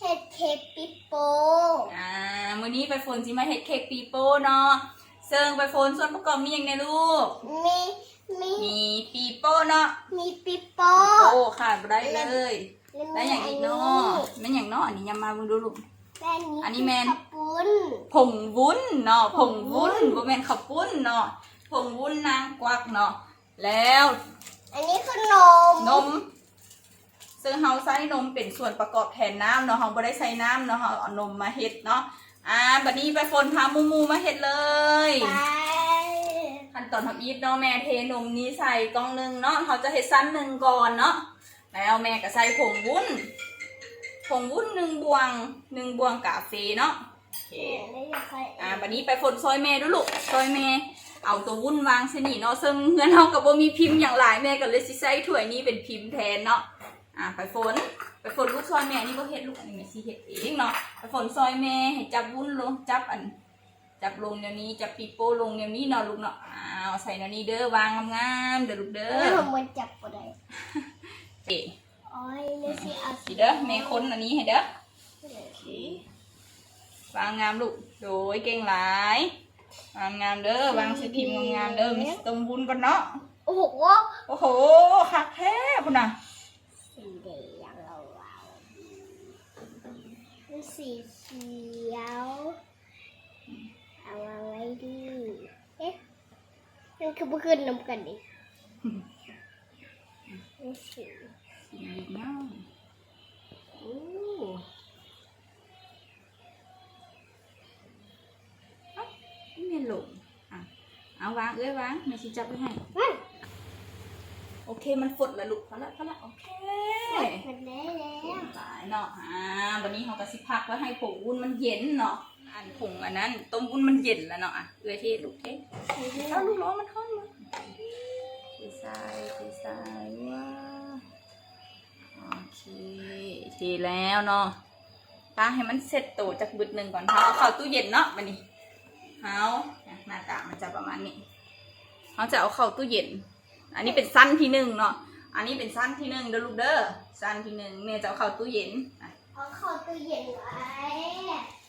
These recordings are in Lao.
ເຮັດເຄ້ກປີໂປ້. ອ່າ ມື້ນີ້ປາຍຝົນຊິມາເຮັດເຄ້ກປີໂປ້ເນາະ. ເຊິ່ງປາຍຝົນສ່ວນປະກອບມີຫຍັງແດ່ລູກ? ມີ ມີ ມີປີໂປ້ເນາະ, ມີປີໂປ້ ປີໂປ້ຂາດບໍ່ໄດ້ເລີຍ. ແລ້ວ ແລ້ວຫຍັງອີກເນາະ? ແມ່ນຫຍັງເນາະ? ອັນນີ້ຍຳມາເບິ່ງດູລູກ. ອັນນີ້ແມ່ນ ອັນນີ້ແມ່ນເຂົ້າປຸ້ນ ຜົງວຸ້ນເນາະ, ຜົງວຸ້ນ ຜົງວຸ້ນ ບໍ່ແມ່ນເຂົ້າປຸ້ນເນາະ, ຜົງວຸ້ນນາງກວັກເນາະ. ແລ້ວ ອັນນີ້ຄືນົມ ນົມ ເຊິ່ງເຮົາໃຊ້ນົມເປັນສ່ວນປະກອບແທນນ້ຳເນາະ, ເຮົາບໍ່ໄດ້ໃສ່ນ້ຳເນາະ, ເຮົາເອົານົມມາເຮັດເນາະ. ອ່າ ບັດນີ້ປາຍຝົນພາໝູ່ໆມາເຮັດເລີຍ. ໄປ ຂັ້ນຕອນທຳອິດເນາະ, ແມ່ເທນົມນີ້ໃສ່ກ່ອງໜຶ່ງເນາະ, ເຮົາຈະເຮັດຊັ້ນໜຶ່ງກ່ອນເນາະ. ແລ້ວແມ່ກໍໃສ່ຜົງວຸ້ນ ຜົງວຸ້ນໜຶ່ງບ່ວງ ໜຶ່ງບ່ວງກາເຟເນາະ. ໂອເຄ ແມ່ຢາກໃສ່ ອ່າ ບັດນີ້ປາຍຝົນຊ່ອຍແມ່ດູລູກ, ຊ່ອຍແມ່ເອົາຕົວວຸ້ນວາງໃສ່ນີ້ເນາະ. ເຊິ່ງເຮືອນເຮົາກໍບໍ່ມີພິມຫຍັງຫຼາຍ, ແມ່ກໍເລີຍຊິໃຊ້ຖ້ວຍນີ້ເປັນພິມແທນເນາະ. ອ່າ ປາຍຝົນ ປາຍຝົນລູກຊ່ອຍແມ່ນີ້ບໍ່ເຮັດລູກ, ອັນນີ້ແມ່ຊິເຮັດເອງເນາະ. ປາຍຝົນຊ່ອຍແມ່ໃຫ້ຈັບວຸ້ນລົງ, ຈັບອັນ ຈັບລົງແນວນີ້, ຈັບປີໂປ້ລົງແນວນີ້ເນາະລູກເນາະ. ອ້າວ ໃສ່ແນວນີ້ເດີ, ວາງງາມໆເດີລູກເດີ. ເອີ ມັນຈັບບໍ່ໄດ້. ເອີ ໂອ້ຍ ແມ່ຊິເອົາ ນີ້ເດີ, ແມ່ຄົນອັນນີ້ໃຫ້ເດີ. ໂອເຄ ວາງງາມລູກ. ໂດຍ ເກັ່ງຫຼາຍ, ວາງງາມເດີ, ວາງໃສ່ພິມງາມໆເດີ. ມີຕົ້ມວຸ້ນກ່ອນເນາະ. ໂອ້ໂຫ ໂອ້ໂຫ ຄັກແທ້ພຸ້ນນະ. ສີແດງລະຫວ່າງ ມັນສີຂຽວ. ເອົາວາງໄວ້ດີ. ເອະ ມັນຄືບໍ່ຂຶ້ນນຳກັນເດ? ມັນສີ ສີເຫລືອງ. ໂອ້ ເອົ້າ ແມ່ນລົງ. ອ່ະ ເອົາວາງ ເອື້ອຍວາງ, ແມ່ຊິຈັບໄວ້ໃຫ້. ໂອເຄ ມັນຟົດລະລູກ. ພໍລະ ພໍລະ. ໂອເຄ ໝົດແລ້ວ ເກັ່ງຫຼາຍເນາະ. ອ່າ ບັດນີ້ເຮົາກໍຊິພັກໄວ້ໃຫ້ຜົງວຸ້ນມັນເຢັນເນາະ. ອັນຜົງອັນນັ້ນ ຕົ້ມວຸ້ນມັນເຢັນແລ້ວເນາະ. ອ່ະ ເອື້ອຍເທລູກ ເທ. ເອົາລູກ ລອງມັນຮ້ອນເບິ່ງ. ເທໃສ່ ເທໃສ່. ວ້າ ໂອເຄ ເທແລ້ວເນາະ. ປະໃຫ້ມັນເຊັດໂຕຈັກບຶດໜຶ່ງກ່ອນ. ເຮົາເອົາເຂົ້າຕູ້ເຢັນເນາະ. ບັດນີ້ເຮົາ ໜ້າຕາມັນຈະປະມານນີ້. ເຮົາຈະເອົາເຂົ້າຕູ້ເຢັນ. ອັນນີ້ເປັນຊັ້ນທີໜຶ່ງເນາະ. ອັນນີ້ເປັນຊັ້ນທີໜຶ່ງເດີລູກເດີ. ຊັ້ນທີໜຶ່ງ ແມ່ຈະເອົາເຂົ້າຕູ້ເຢັນ. ເອົາເຂົ້າຕູ້ເຢັນໄວ້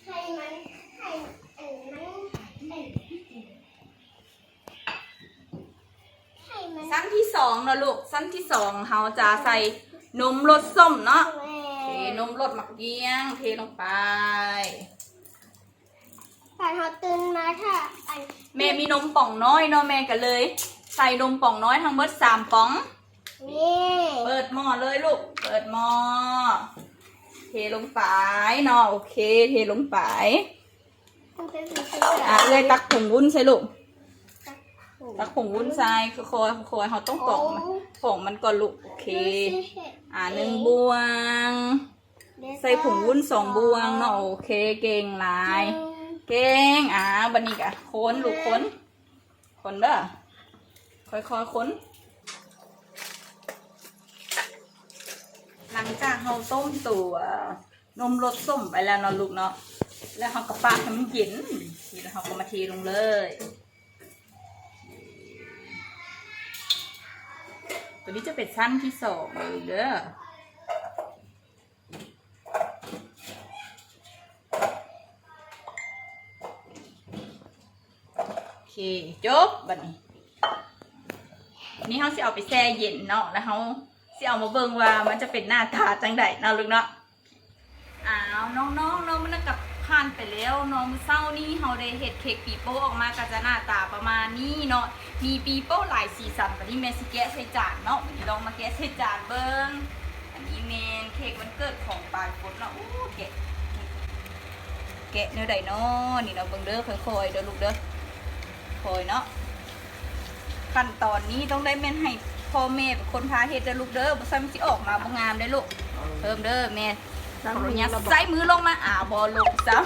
ໃຫ້ມັນ ໃຫ້ອັນມັນ ໃຫ້ມັນ ຊັ້ນທີສອງເນາະລູກ. ຊັ້ນທີສອງເຮົາຈະໃສ່ນົມລົດສົ້ມເນາະ. ເທນົມລົດໝາກກ້ຽງ ເທລົງໄປ. ຕອນເຮົາຕື່ນມາ ຖ້າອັນ ແມ່ມີນົມປ່ອງນ້ອຍເນາະ, ແມ່ກໍເລີຍໃສ່ນົມປ່ອງນ້ອຍທັງໝົດສາມປ່ອງ. ນີ້ ເປີດໝໍ້ເລີຍລູກ, ເປີດໝໍ້ ເທລົງໄປເນາະ. ໂອເຄ ເທລົງໄປ. ມັນເປັນສີ ອ່າ ເອື້ອຍຕັກຜົງວຸ້ນໃສ່ລູກ. ຕັກຜົງ ຕັກຜົງວຸ້ນໃສ່ ຄ່ອຍໆ ຄ່ອຍໆ. ເຮົາຕ້ອງປອກມັນ ໂອ້ ປອກມັນກ່ອນລູກ. ໂອເຄ ມັນຊິເຮັດ ອ່າ ເອງ ໜຶ່ງບ່ວງ. ໃສ່ຜົງວຸ້ນສອງບ່ວງເນາະ. ໂອເຄ ເກັ່ງຫຼາຍ ເກັ່ງ. ອ່າ ບັດນີ້ກະຄົນລູກ ຄົນ ຄົນເດີ ຄ່ອຍໆ ຄົນ. ຫຼັງຈາກເຮົາຕົ້ມຕົວນົມລົດສົ້ມໄປແລ້ວເນາະລູກເນາະ, ແລ້ວເຮົາກໍປະໃຫ້ມັນເຢັນ ແລ້ວເຮົາກໍມາເທລົງເລີຍ. ຕົວນີ້ຈະເປັນຊັ້ນທີສອງເດີ. ໂອເຄ ຈົບ. ບັດນີ້ ນີ້ເຮົາຊິເອົາໄປແຊ່ເຢັນເນາະ, ແລ້ວເຮົາຊິເອົາມາເບິ່ງວ່າມັນຈະເປັນໜ້າຕາຈັ່ງໃດເນາະລູກເນາະ. ອ້າວ ນ້ອງໆ ເນາະ, ມັນກໍຜ່ານໄປແລ້ວເນາະ. ມື້ເຊົ້ານີ້ເຮົາໄດ້ເຮັດເຄ້ກປີໂປ້ອອກມາ ກໍຈະໜ້າຕາປະມານນີ້ເນາະ, ມີປີໂປ້ຫຼາຍສີສັນ. ບັດນີ້ແມ່ຊິແກະໃສ່ຈານເນາະ, ບັດນີ້ລອງມາແກະໃສ່ຈານເບິ່ງ. ອັນນີ້ແມ່ນເຄ້ກວັນເກີດຂອງປາຍຝົນເນາະ. ໂອ້ ແກະ ແກະແນວໃດເນາະນີ້ເນາະ. ເບິ່ງເດີ ຄ່ອຍໆ ເດີລູກເດີ ຄ່ອຍເນາະ. ຂັ້ນຕອນນີ້ຕ້ອງໄດ້ແມ່ນໃຫ້ພໍ່ແມ່ເປັນຄົນພາເຮັດເດີລູກເດີ, ບໍ່ຊັ້ນມັນຊິອອກມາບໍ່ງາມເດ້ລູກ. ເພີ່ມເດີແມ່ ຂໍອະນຸຍາດໃຊ້ມືລົງມາ. ອາ ບໍ່ລົງຊ້ຳ.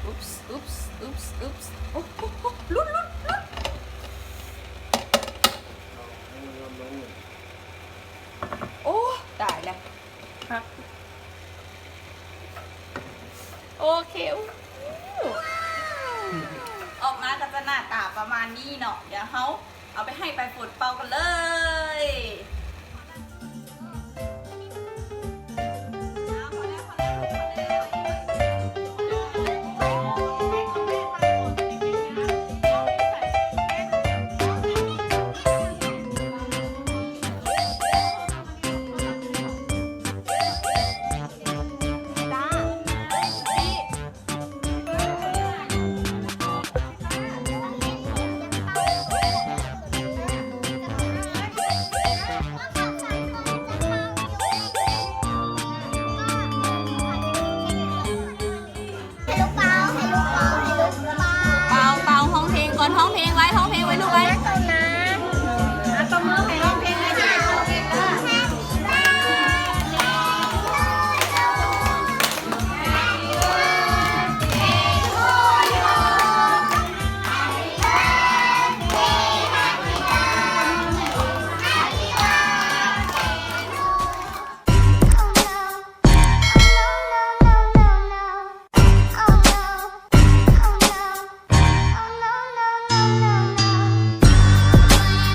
ອຸບ ອຸບ ອຸບ ອຸບ. ໂອ້ໂຫ ຫຼຸດ ຫຼຸດ ຫຼຸດ. ໂອ້ ຕາຍແລ້ວ. ໂອເຄ ອອກມາກໍຈະໜ້າຕາປະມານນີ້ເນາະ. ດຽວເຮົາເອົາໄປໃຫ້ປາຍຝົນເປົ່າກັນເລີຍ.